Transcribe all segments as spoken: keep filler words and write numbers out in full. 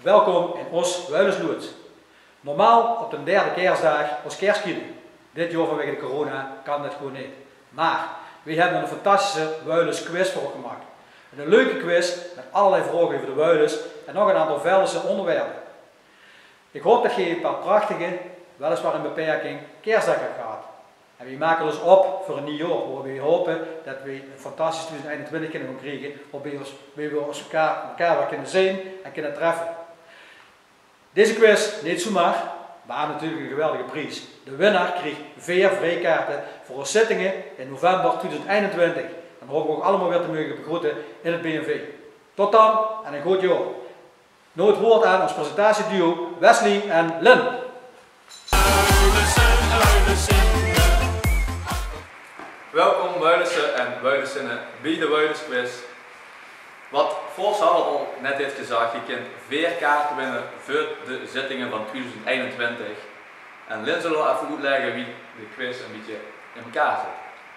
Welkom in ós Wuilus Loets. Normaal op d'n derde kersdaag ós kerskine. Dit jaor vanwege de corona kan det gewoen neet. Mer weej hebbe 'n fantastische Wuilus quiz veur uch gemaak. 'n Leuke quiz mit allerlei vraoge euver de Wuilus en nog 'n aantal Veldese óngerwerpe. Ik haop det geej 'n paar prachtige, weliswaar in beperking, kersdaag hebt gehad. En weej make ós op veur 'n nuuj jaor, wo weej haope det weej 'n fantastisch twieëdoezend einentwintig kinne gaon kriege, wo weej ós, wo weej ós mekaar, mekaar weer kinne zeen en kinne treffe. Deze quiz, neet zoemaar, mer natuurlik 'n geweldige pries. De winnaar krieg veer vrijkaarte veur ós zittinge in november twieëdoezend einentwintig. Dan haop ik uch allemaol weer te moge begroete in 't B N V. Tot dan en 'n good jaor. Noow 't woord aan ós presentatieduo Wesley en Lynn. Welkom Wuiluse en Wuilusinne bie de Wuilus Quiz. Wat Vors Harold al net haet gezag, geej kint veer kaarte winne veur de zittinge van twieëdoezend einentwintig. En Lynn zal effe oetlègke wie de quiz 'n bietje in mekaar zit.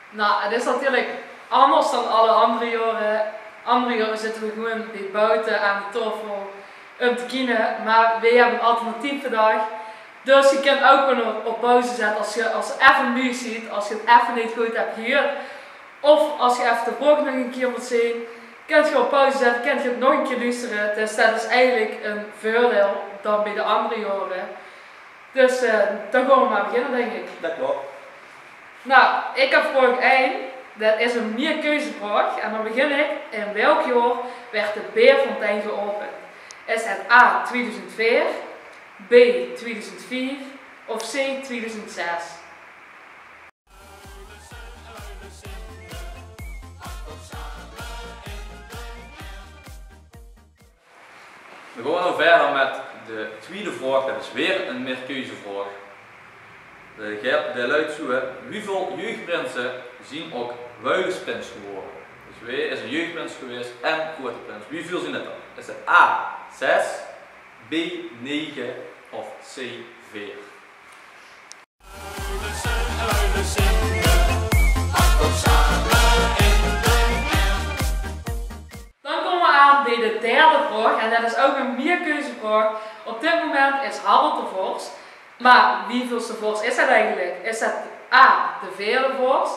Nou, het is natuurlijk anders dan alle andere jaore. Andere jaore zitte we gewoen bie boute aan de taofel um te kiene, mer weej hebbe 'n alternatief bedach. Dus geej kint ouk gewoen op, op pauze zette as geej, as geej effe muug ziet, as geej 't effe neet good hebt gehuurd. Of as geej effe de vraog nog 'ne kier wilt zeen, kint geej op pauze zette, kint geej 't nog 'ne kier luustere. Dus det is eigelik 'n veurdeil dan bie de andere jaore. Dus, eh, dan gaon we mer beginne, dink ik. Det klop. Nou, ik heb vraog ein. Det is 'n meerkeuzevraog. En dan begin ik: in welk jaor werd de Beerfontein geopend? Is het A twieëdoezend veer, B twieëdoezend vief of C twieëdoezend zes? Dan gaon we noow wiejer mit de twieëde vraog. Det is weer 'n meerkeuzevraog. De gel-, de luidt zoe: wieväöl jeugdprinse zien ouk Wuilusprins gewore? Dus wae is 'n jeugdprins gewaes en groeate prins? Wieväöl zien det d'r? Is 't A zes, B nege of C veer? Dan kómme we aan bie de derde vraog, en det is ouk 'n meerkeuzevraog. Op dit moment is Harold de vors, mer wieväölste vors is det eigelik? Is det A, de veerde vors,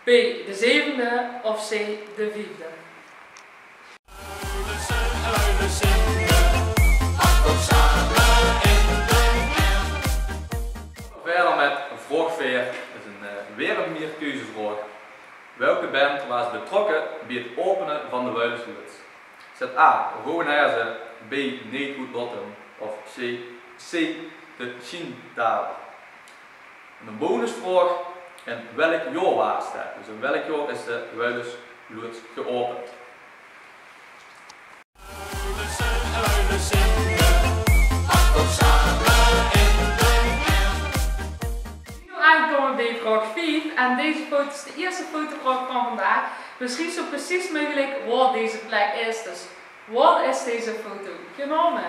B, de zevende of C, de viefde? Wiejer mit vraog veer, det is 'n, eh, weer 'n meerkeuzevraog. Welke band waas betrokke bie 't opene van de Wuilus Loets? Is 't A, Rowwen Haeze, B, Neet Oet Lottum of C, C, de Sjindaler? En 'n bonusvraog: in welk jaor waas det? Dus in welk jaor is de Wuilus Loets geopend? Noow aangekomme bie vraog vief. En deze foto is de ierste fotovraog van vandaag. Beschrief zo precies meugelik waor deze plek is. Dus waor is deze foto genómme?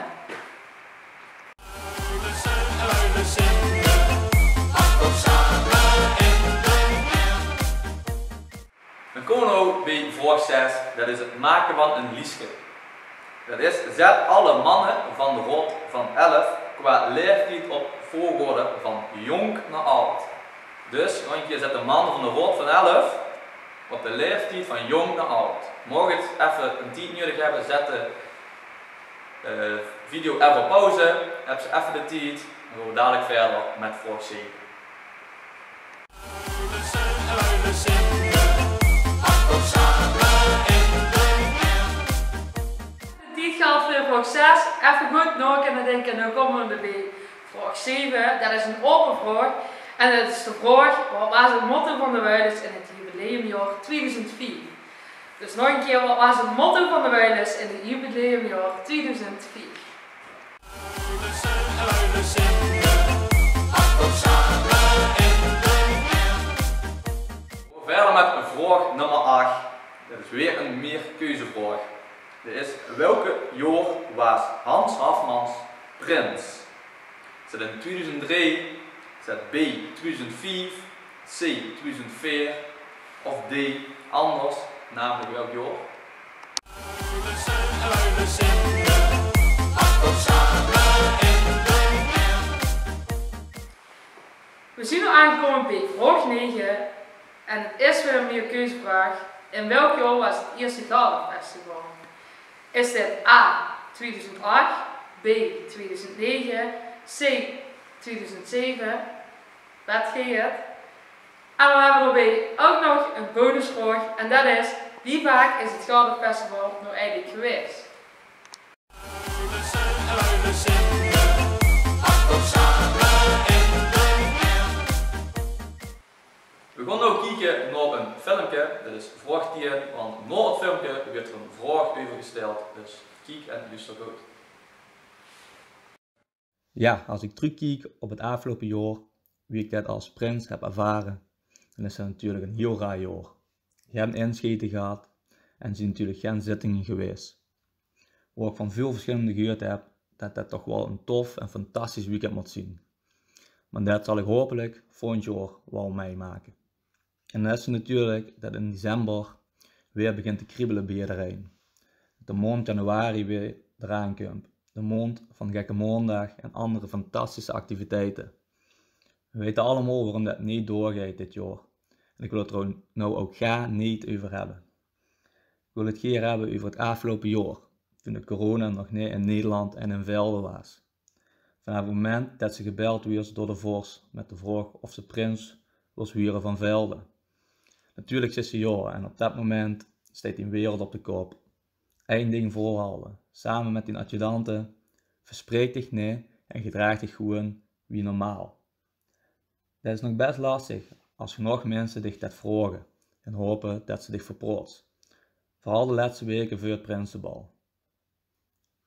Dan kómme we noow bie vraog zes, det is 't make van 'n lieske. Det is: zet alle manne van de Raod van Elf qua laeftied op volgorde van jónk nao aod. Dus nog 'ne kier: zet de manne van de Raod van Elf op de laeftied van jónk nao aod. Moch geej effe 'n tied nudig hebbe, zet de, eh, video effe op pauze, hebs effe de tied, dan gaon we dalik wiejer mit vraog zeve. Tied gehad veur vraog zes. Effe good naokinne dinke, noow kómme we bie vraog zeve. Det is 'n aope vraog. En det is de vraog: wat waas 't motto van de Wuilus in 't jubileumjaor twieëdoezend vief? Dus nog 'ne kier: wat waas 't motto van de Wuilus in 't jubileumjaor twieëdoezend vief? Wiejer mit vraog nummer ach. Det is weer 'n meerkeuzevraog. Det is: welke jaor waas Hans Hafmans prins? Is det in twieëdoezend drie, is det B twieëdoezend vief, C twieëdoezend veer of D, anders, namelik welk jaor? We zien noe aangekómme bie vraog nege en 't is weer 'n keuzevraog. In welk jaor waas 't ierste Gardefestival? Is dit A, tweeduizend ach, B, tweeduizend nege, C, tweeduizend zeve? Wèt geer 't? En dan höbbe we daobie ouch nog 'n bonusvraog en det is: wie vaak is 't Gardefestival noe eigelik gewaes? We gaon noe kieke nao e filmke. Det is vraog tieën, want nao 't filmke weurt d'r 'n vraog euvergesteld. Dus kiek en luuster good. Jao, es ich trökkiek op 't aafgeloupe jaor, wie ich det es prins höb ervare, dan is det natuurlik ein hiel raar jaor. Gein insjete gehad en zien natuurlik gein zittinge gewaes. Wo ich van väöl versjillende gehuurd höb det det toch waal ein tof en fantastisch weekend mót zien. Mer det zal ich hopelik volgend jaor waal meimake. En dan is 't natuurlik det in december weer begint te kriebele bie ederein. Det de maondj januari weer d'raan kump. De maondj van Gekke Maondaag en andere fantastische activiteite. We weite allemaol waorum det neet doorgeit dit jaor. En ich wil 't d'r noe ouch gaar neet euver höbbe. Ich wil 't gaer höbbe euver 't aafgeloupe jaor, toen de corona nog neet in Nederland en in Velde waas. Vanaaf 't moment det ze gebeld wuuers door de vors mit de vraog of ze prins wils waere van Velde. Natuurlik zag ze jao en op det moment steit dien wereld op de kop. Ein ding veurhalde, same mit dien adjudante: verspreek dich neet en gedraag dich gewoen wie normaal. Det is nog bès lastig es genóg minse dich det vraoge en hope det se dich verpraots. Veural de lètste waeke veur 't prinsebal.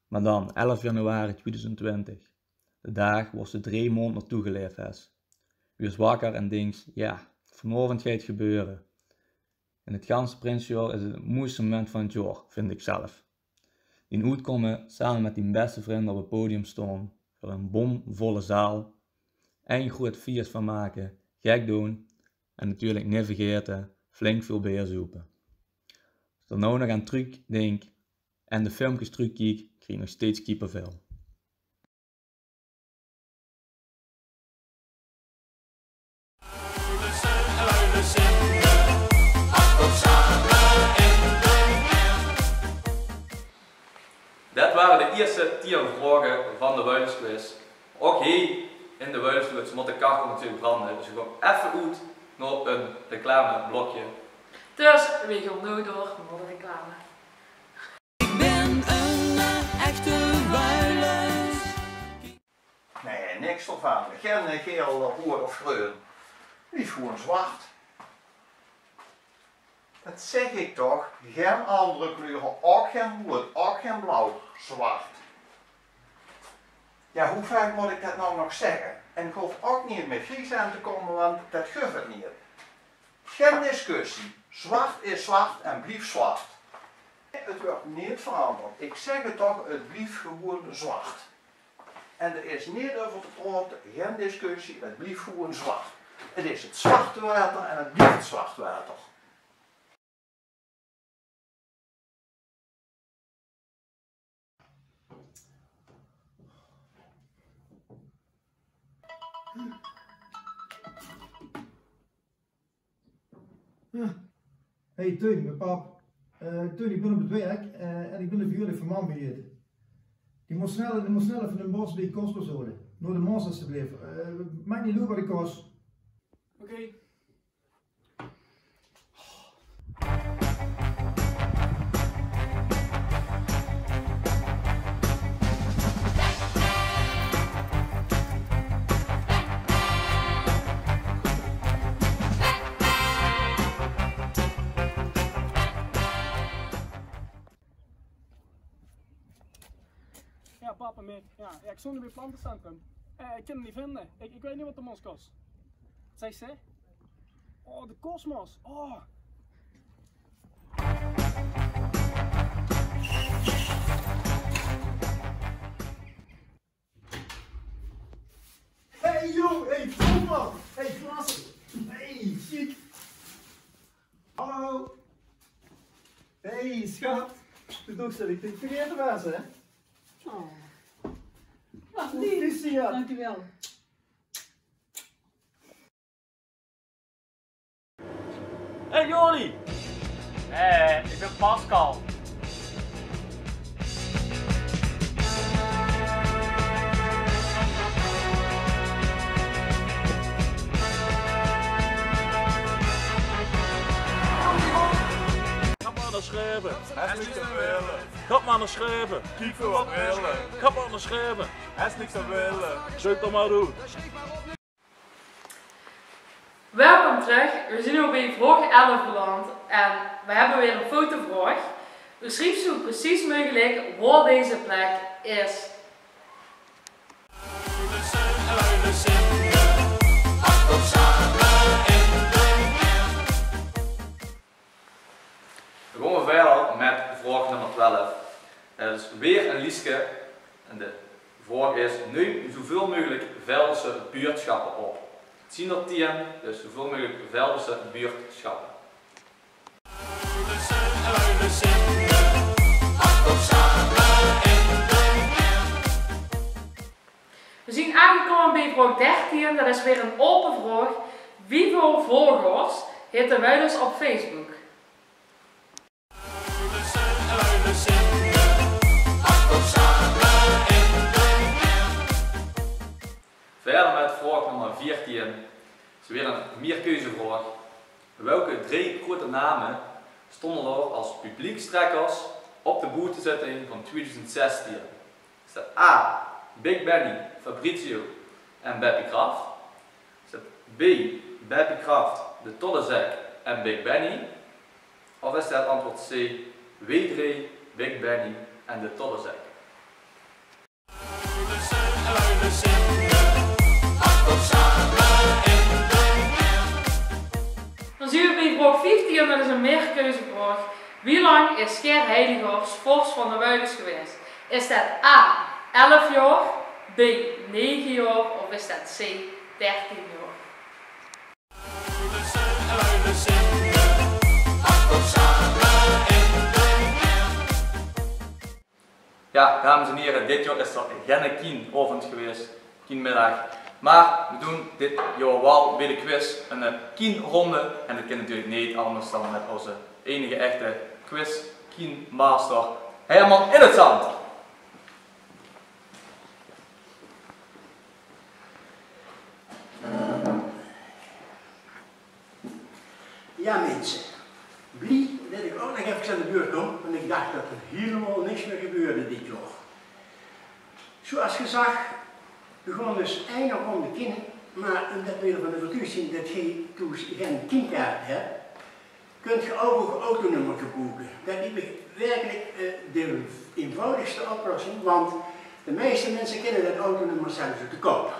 Mer dan, elf januari tweeduizend twintig. De daag wo se drie maondj naotoe gelaef hes. Wuuers wakker en dinks: jao, vanaovend geit 't gebeure. In 't ganse prinsejaor is 't 't moeiste moment van 't jaor, vind ik zelf. Dien oetkómme same mit dien bèste vrinde op 't podium staon veur 'n bomvolle zaal, ein groeat fieës van make, gek doon en natuurlik neet vergaete, flink väöl beer zoepe. Es ik d'r noe nog aan trökdink en de filmkes trökkiek, krieg ik nog steeds kiepevel. Det wore de ierste tieën vraoge van de Wuilesquiz. Ouch hie in de Wuilesquiz mót de kachel natuurlik brande, dus we gaon effe oet nao ein reclameblokje. Dus we gaon noe door nao de reclame. Ik ben een eh, echte Wuiles. Nae, niks d'rvan. Gen eh, gael, roead of greun. Blief gewoen zwart. Det zègk ik toch. Gen anger kleure, ouch gen roead, ouch gen blauw. Zwart. Jao, wie vaak mót ik det noe nog zègke? En ik hoof ouch neet mit Gries aan te kómme, want det guf 't neet. Gen discussie. Zwart is zwart en blief zwart. 't Wuuert neet verangerd. Ik zègk 't toch, 't blief gewoen zwart. En d'r is neet euver te praote, gen discussie, 't blief gewoen zwart. 't Is 't zwarte water en 't blief 't zwart water. Hey Teun, mien pap. Eh, Teun, ik bin op 't werk eh, en ik bin de viool van mam vergaete. Die mós snel, die mós snel effe de bos bie Cosmos hole. Nao de Mons, alstublieft. Eh, maak neet loe bie de kos. Oké. Jao, pap, Mick. Jao, jao, ik stóng bie 't plantecentrum. Eh, ik kin 'm neet vinde. Ik, ik weit neet wat de mós kos. Wat zaes se? Oh, de Cosmos. Oh. Hey, joh, hey, Thomas. Hey, Klaas. Hey, sjiek. Hallo. Hey, sjat. Doe dochs det ik dich vergaete waas, hè? Oh. Proficiat. Dank u wel. Hey Jordi! Hey, ik ben Pascal. Ga maar naar schrijven. Heb niks te willen. Ga maar naar schrijven. Kiek voor wat willen. Ga maar naar schrijven. Heb niks te willen. Zoek dan maar goed. Welkom trök. Veer zien noe bie vraog elf beland en veer höbbe weer ein foutevraog. Beschrief zoe precies meugelik waor deze plek is. Dan gaon veer wiejer mit vraog nummer twelf. Det is weer ein lieske. En de vraog is: neum zoeväöl meugelik Veldese buurtsjappe op. 't Zien d'r tieën, dus zoeväöl meugelik Veldese buurtsjappe. Veer zien aangekómme bie vraog dertien, det is weer ein aope vraog. Wieväöl volgers haet de Wuilus op Facebook? Wiejer mit vraog nummer veertien. Is weer ein meerkeuzevraog. Welke drie groeate name stónge d'r es publiekstrekkers op de boetezitting van twieëdoezend zestieën? Is det A, Big Benny, Fabrizio en Beppie Kraft? Is det B, Beppie Kraft, de Toddezek en Big Benny? Of is det antjwaord C, W drie, Big Benny en de Toddezek? Dan zien veer bie vraog vieftieën, det is ein meerkeuzevraog. Wie lang is Ger Heiligaers vors van de Wuilus gewaes? Is det A, elf jaor, B, nege jaor of is det C, dertien jaor? Jao, dames en hiere, dit jaor is d'r geine Kien-aovend gewaes, Kien-middig. Mer veer doon dit jaor waal bie de quiz ein, eh, Kien-rónde. En det kin natuurlik neet anges dan mit ózze einige echte quiz-Kien-master Herman in 't Zand. Jao, minse. Blie det ich ouch nog efkes aan de beurt kóm, want ich dach det d'r hielemaol niks mieë gebeurde dit jaor. Zoeas gezag, veer gaon dus ein rónde kiene, mer ómdet veer van de vertuueging zien det geer thoes gein kienkaart höb, kunt geer ouch eur autonummer gebroeke. Det liek mich werkelik, eh, de einvoudigste oplossing, want de meiste minse kinne det autonummer zelfs oet de kop.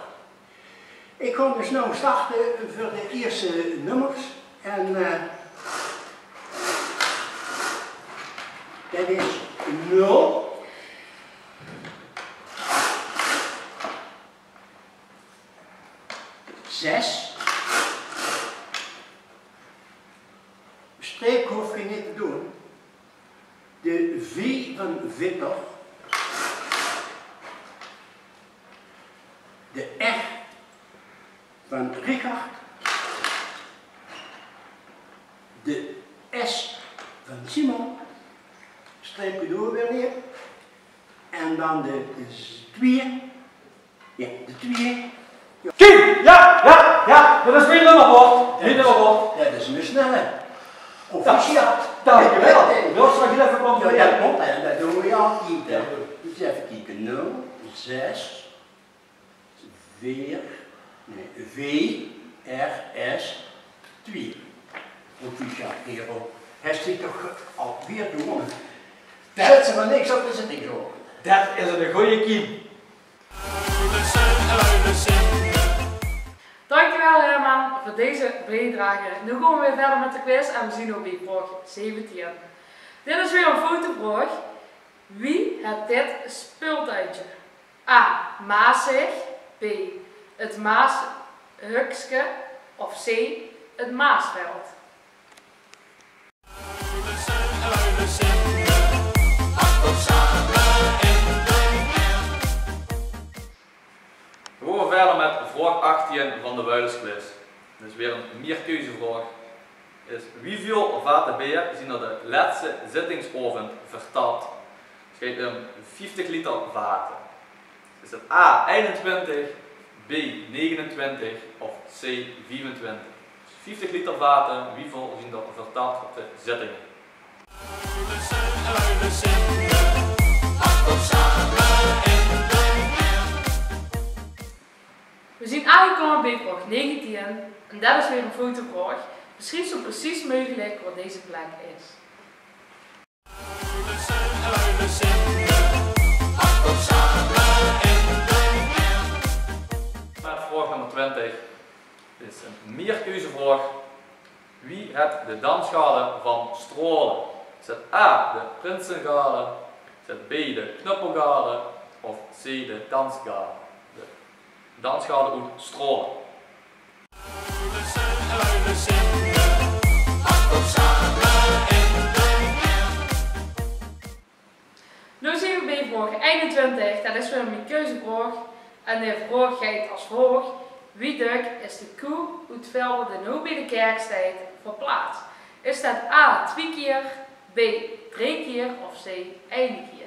Ich gaon dus noe starte veur de ierste nummers. En, eh, det is nul, zes, streep hoof geer neet te doon. De V van Victor. De R van Richard. De S van Simon. Streepke door weer neer. En dan de, de z-, twieë. Jao, de twieë. Jao. Kien! Jao, jao, jao, det is mien nummerbord. Mien nummerbord. Det is ein snelle. Proficiat. Dank u wel. Wilt u nog heel even proberen? Jao, jao, kómt. Jao, det doon v'r altied, hè. Ins effe kieke. Nul, zes, veer, nae, V, R, S, twieë. Proficiat, Gero. Haet zich toch alweer gewónne. Det is mer niks op de zitting, Gero. Det is eine gooje Kien. Dankjewel Herman veur deze biedrage. Noe gaon v'r weer wiejer mit de quiz en v'r zien noe bie vraog zeventieën. Dit is weer ein foutevraog. Wie hèt dit speultuintje? A, Maaszig, B, 't Maashukske of C, 't Maasveld? Wiejer mit vraog achttien van de Wuilesquiz. Det is weer ein meerkeuzevraog. Is: wieväöl vate beer zeen d'r de lètste zittingsaovend vertap? Het geit óm vieftig liter vate. Is het A einentwintig, B negenentwintig of C viefentwintig? Dus vieftig liter vate, wieväöl zeen d'r vertap op de zittinge? We zien aangekómme bie vraog negentien en det is weer ein foto vraog. Beschrief zo precies meugelik waat deze plek is. Mit vraog nummer twintig. Dit is ein meerkeuzevraog. Wie hèt de dansgarde van Straole? Is het A, de Prinsegarde? Is het B, de Knuppelgarde? Of C, de Dansgarde? De dansgarde oet Straole. Noe zien we bie vraog einentwintig, det is weer ein meerkeuzevraog. En de vraog geit es volg: wie dök is de koe oet Velde, die noe bie de kèrk steit, verplaats? Is det A twie kier, B drie kier of C eine kier?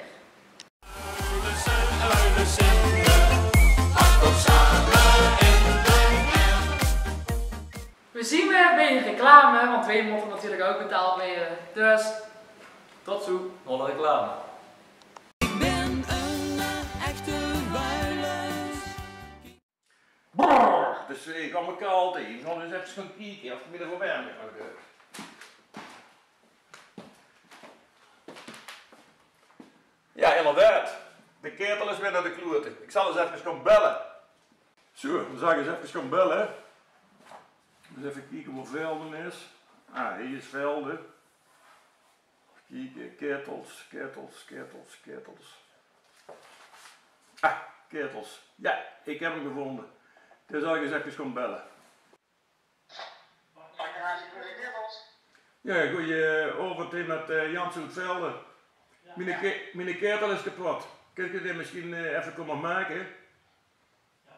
We zien weer bie de reclame, want we mótte natuurlijk ouk betaald waere. Dus tot zo nao de reclame. Ik bin ein, eh, echte Wuiles. Brrr, dus ik aan mekaar altijd. Ik zal eens even gaan kijken of het midden voor mij aangehouden. Ja, inderdaad. De ketel is weer naar de kloten. Ik zal eens even gaan bellen. Zo, dan zal ik eens even gaan bellen. Eens even kijken waar Velden is. Ah, hier is Velden. Kieke, ketels, ketels, ketels, ketels. Ah, ketels. Ja, ik heb hem gevonden. Dan zal ik eens even gaan bellen. Ja, goeie aovend, hè, met, eh, Jans oet Velde. Mien ke-, mien ketel is kapot. Kint ge die misschien, eh, effe kómme make?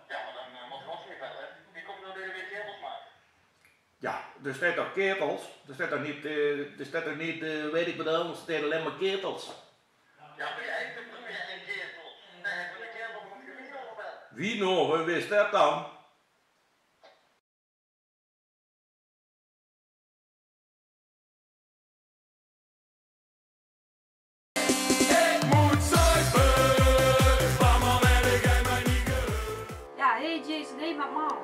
Ja, maar dan, eh, mót ge ons weer bellen. Wie komt nou de weer ketels maken? Ja, d'r steit toch ketels? D'r steit toch niet, eh, d'r steit toch niet, eh, weet ik wat anders, d'r steit alleen maar ketels. Ja, maar jij hebt de broer en ketels. Nee, van de ketel moet je weer bellen. Wie nou? Wie wist dat dan? Ik moet zuipen, mama, ben ik en mijn niet. Ja, hé, Jason, hé, met mam.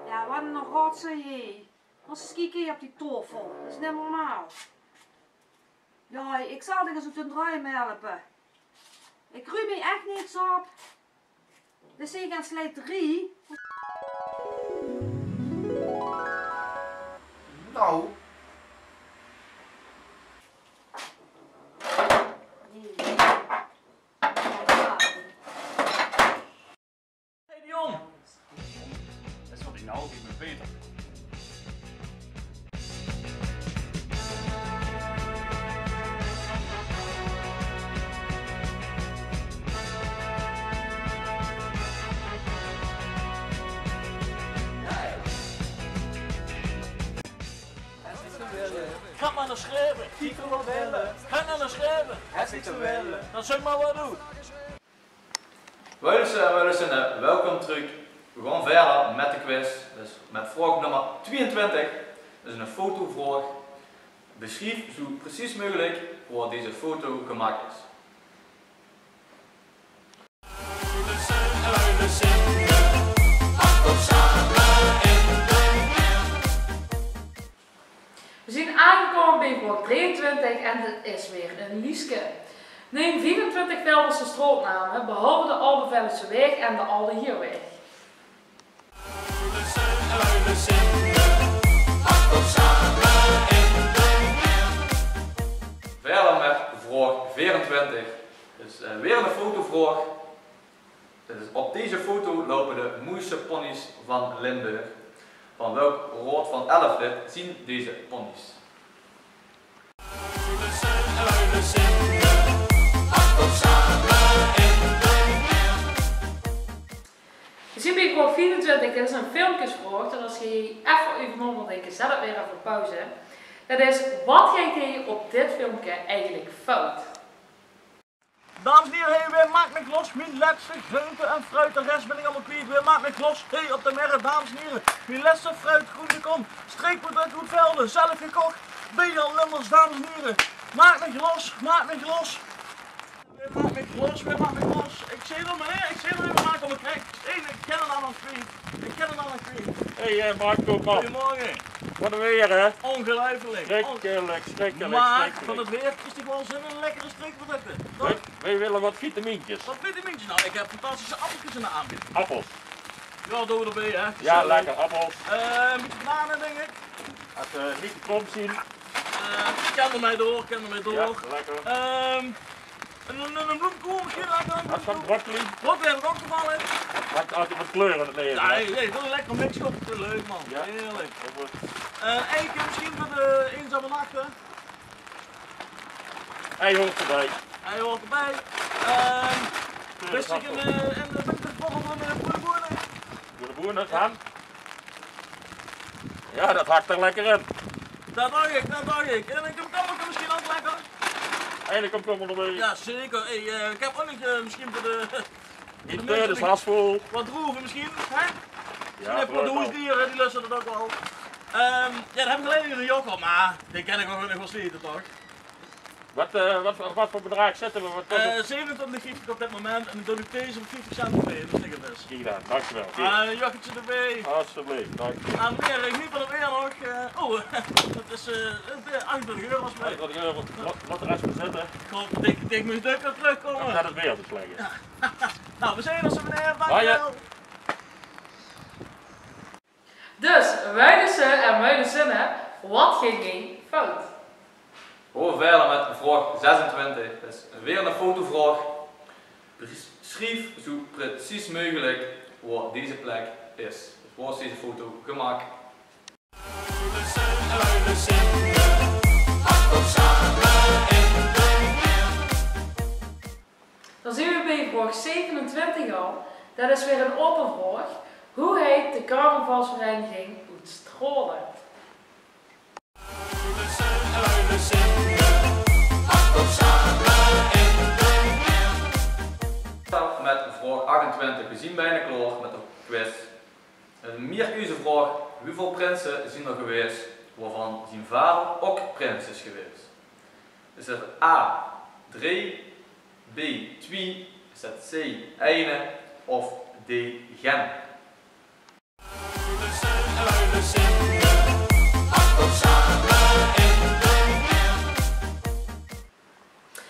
Ja, wat ein rotzooi, hé. Mós ens kieke hie op die taofel. Det is neet normaal. Ja, ik zal dich ens oet de druim helpe. Ik ruum hie echt niks op. Dit is hie gen slijterie. Nou. Hey, Dion! Det is wat ik nou, ik ben Peter. Ga maar naar schrijven. Ga naar schrijven. Dan zeg maar wat doen. Wuilesse en Wuilesinnen, welkom trök. We gaon wiejer met de quiz. Dus met vraog nummer twieëntwintig. Det is ein fotovraog. Beschrief zo precies meugelik wo deze foto gemaak is. We zien aangekómme bie vraog drieëntwintig en det is weer ein lieske. Neum viefentwintig Veldense straotname, behalve de Alde Veldense Waeg en de Alde Hierwaeg. Wiejer met vraog veerentwintig. Dus, eh, weer ein fotovraog. Dus op deze foto lopen de mooiste pony's van Limburg. Van welk raod van elf lid zien deze pony's? Dus Zien bie vraog vierentwintig, dit is ein filmkesvraog, dus es geej effe euver nao wilt dinke, zèt 't weer effe op pauze. Det is, waat geit geej op dit filmke eigelik fout? Dames en hiere, hey, weer Maak mich los, mien lètste greunte en fruit. De res bön ich allemaol kwiet. Weer Maak mich los, hey, op de merret, dames en hiere. Mien lètste fruit, groente, kom. Streekproduct oet Velde, zelf gekoch. Bie Jan Lummers, dames en hiere. Maak mich los, maak mich los. Weer Maak mich los, weer Maak mich los. Ich zeen 'm, hè, ich zeen 'm, ich maak 'm gek. Hey, ich kin 'm allemaol kwiet. Ich kin 'm allemaol kwiet. Hey, eh, Marco, man. Goeiemorge. Waat ein weer, hè? Ongeluifelik. Sjrikkelik, sjrikkelik, sjrikkelik. Mer van 't weer is toch waal zin in lekkere streekproducte, toch? Weej, weej wille waat vitamienkes. Waat vitamienkes? Nou, ich höb fantastische appelkes in de aanbieding. Appels. Jao, doon we d'rbie, hè. Jao, lekker, appels. Eh, ein bietje banane, dink ich. Es ze neet te kromp zien. Eh, kin d'rmei door, kin d'rmei door. Jao, lekker. Ehm, ein, ein, ein bloemkool mesjien, lekker, ein bloemkool. Broccoli. Broccoli höb ich ouch gevalle. Maak altied waat kleur in 't laeve, hè. Jao, hey, hey, zoe'n lekker mix op, leuk, man. Jao. Heerlik. Eh, eike mesjien veur de eenzame nachte. Ei hoort d'rbie. Ei hoort d'rbie. Ehm, wis ich ein, eh, ein, eh, ein borrel van, eh, boerenboene? Boerenboene, jao. Jao, det hak d'r lekker in. Det dach ich, det dach ich. En ein komkommerke mesjien ouch lekker? En ein komkommer d'rbie. Jao, zeker. Hey, eh, ich höb ouch nog, eh, mesjien veur de, veur de minse die... Waat droeve mesjien, hè? Mesjien effe veur de hoesdiere, die lösse det ouch waal. Ehm, jao, det höb ich allein in de jok, mer die kin ich ouch nog waal sliete, toch? Waat, eh, waat, waat veur bedraag zitte we? Waat kos 't? Eh, zevenentwintig vieftig op dit moment en ich doon ouch deze veur vieftig cent d'rbie, es 't neet is. Kiek dan, dankjewel. Hie. Ah, ein joggetje d'rbie. Alsjeblieft, dank je. Ah, meneer, ich geniet van 't weer nog. Eh, oh, det is, eh, achtentwintig euro alsjeblieft. Achtentwintig euro. Laot, laot de res mer zitte. Ich haop det ich, det ich mien dök kan trökkómme. Dan geit 't weer beslechte. Jao. Nou, we zeen ós, meneer. Dankjewel. Dus, Wuilesse en Wuilesinne, waat geit hie fout? Gaon we wiejer mit vraog zesentwintig. Det is weer ein fotovraog. Sjrief zoe precies meugelik wo deze plek is. Dus wo is deze foto gemaak? Dan zien we bie vraog zevenentwintig al. Det is weer ein aope vraog. Wie heit de carnavalsvereiniging oet Straole? Mit vraog achtentwintig, we zien bienao klaor mit de quiz. Ein mierkeuze vraog: wieväöl prinse zien d'r gewaes, wovan zien vader ouch prins is gewaes? Is 't A, drie, B, twie, is 't C, eine of D, gein?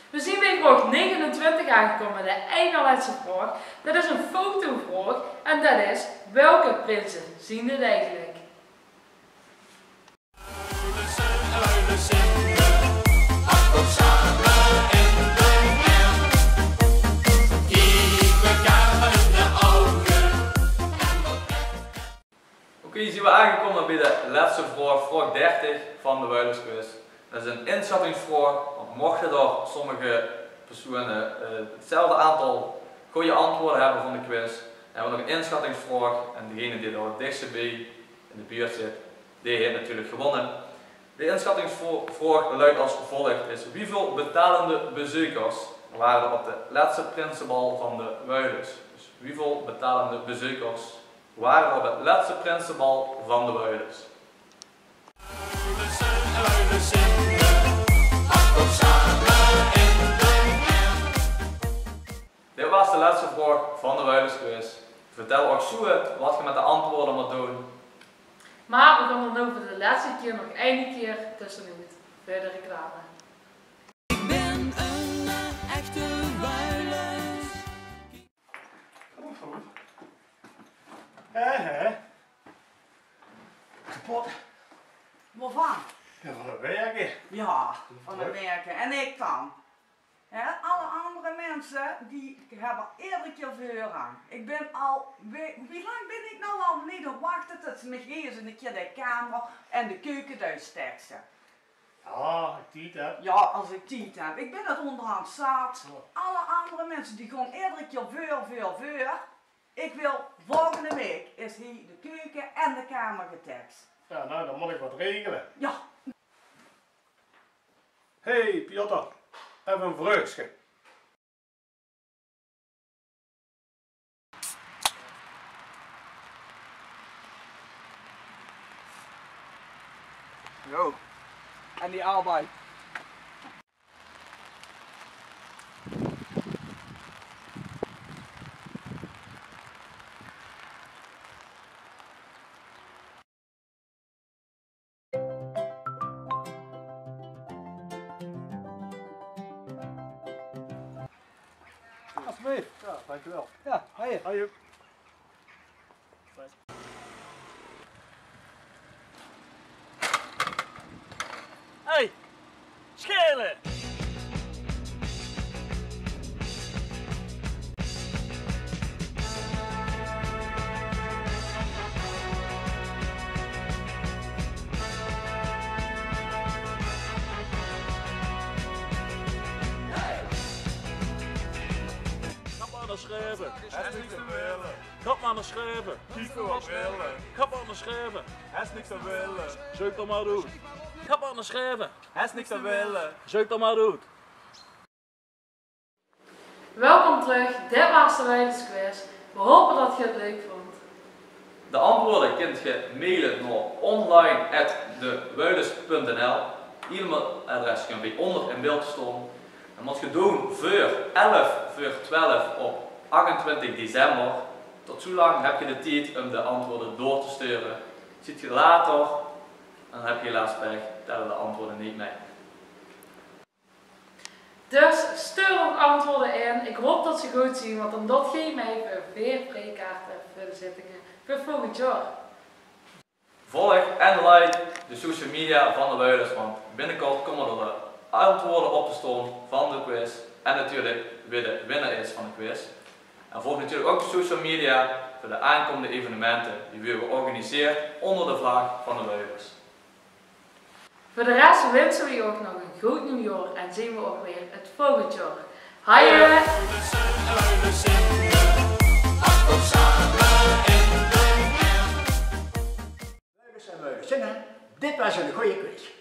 We zien bie vraog negenentwintig aangekómme, de ein nao lètste vraog. Det is ein fotovraog en det is: welke prinse zien dit eigelik? Oké, zien we aangekómme bie de lètste vraog, vraog dertig van de Wuilesquiz. Det is ein insjattingsvraog, want mochte d'r sommige persone, eh, 'tzelfde aantal gooj antwoorde höbbe van de quiz, dan höbbe we nog ein insjattingsvraog. En degene dae d'r 't dichtste bie in de buurt zit, dae haet natuurlik gewónne. De insjattingsvraog luidt es volg: is: wieväöl betalende bezeukers wore d'r op 't lètste prinsebal van de Wuiles? Dus wieväöl betalende bezeukers wore d'r op 't lètste prinsebal van de Wuiles? Dit waas de lètste vraog van de Wuilesquiz. Vertèl ouch zoe get waat ge mit de antwoorde mót doon. Mer we gaon d'r noe veur de lètste kier nog eine kier tösjenoet veur de reclame. Ich bön ein, eh, echte Wuiles. Hè, hè. Kepot. Wovan? Jao, van 't wirke. Jao, van 't wirke. En ich dan? Hè, alle anger minse die höbbe eder kier veurrang. Ich bön al, wie, wie lang bön ich noe al neet te wachte tot ze mich ins ein kier de kamer en de keuke oetstekse? Jao, es ich tied höb. Jao, es ich tied höb. Ich bön 't óngerhands zat. Jao. Alle anger minse die gaon eder kier veur, veur, veur. Ik wil volgende week is hie de keuke en de kamer geteks. Ja, nou, dan mot ik wat regele. Ja. Hey, Piotr, effe een vreugske. Zo. En die albei. Alsjeblieft. Ja, dankjewel. Ja, hiej. Hiej. Hey, schele! Kap aan de schuiven. Hes niks te wille. Kap aan de schuiven. Kiek wat wille. Kap aan de schuiven. Hes niks te wille. Zeuk dan maar oet. Kap aan de schuiven. Hes niks te wille. Zeuk dan maar oet. Welkom terug, dit waas de Wuilus Quiz. We hopen dat ge het leuk vond. De antwoorde kint ge maile nao online at dewuilus punt nl. E-mailadres kump hie onder in beeld te staon. En mot ge doen veur elf veur twelf op achtentwintig december. Tot zoe lang heb ge de tied um de antwoorde door te sture. Ziet ge later, dan heb ge helaas pech, telle de antwoorde neet mei. Dus stuur uch antwoorde in. Ik hoop dat ze good zien, want dan doot geej mei veur veer vrijkaarte veur de zittinge veur volgend jaor. Volg en like de social media van de Wuilus, want binnekort kómme d'r de antwoorde op te staon van de quiz en natuurlik wae de winnaar is van de quiz. En volg natuurlik ouk de social media veur de aankómmende evenemente die weer georganiseerd onder de vlag van de Wuilus. Veur de res winse we uch nog een good nuuj jaor en zien we uch weer het volgend jaor. Haje! Wuilus en Wuilus, hè? Dit waas een goeie quiz.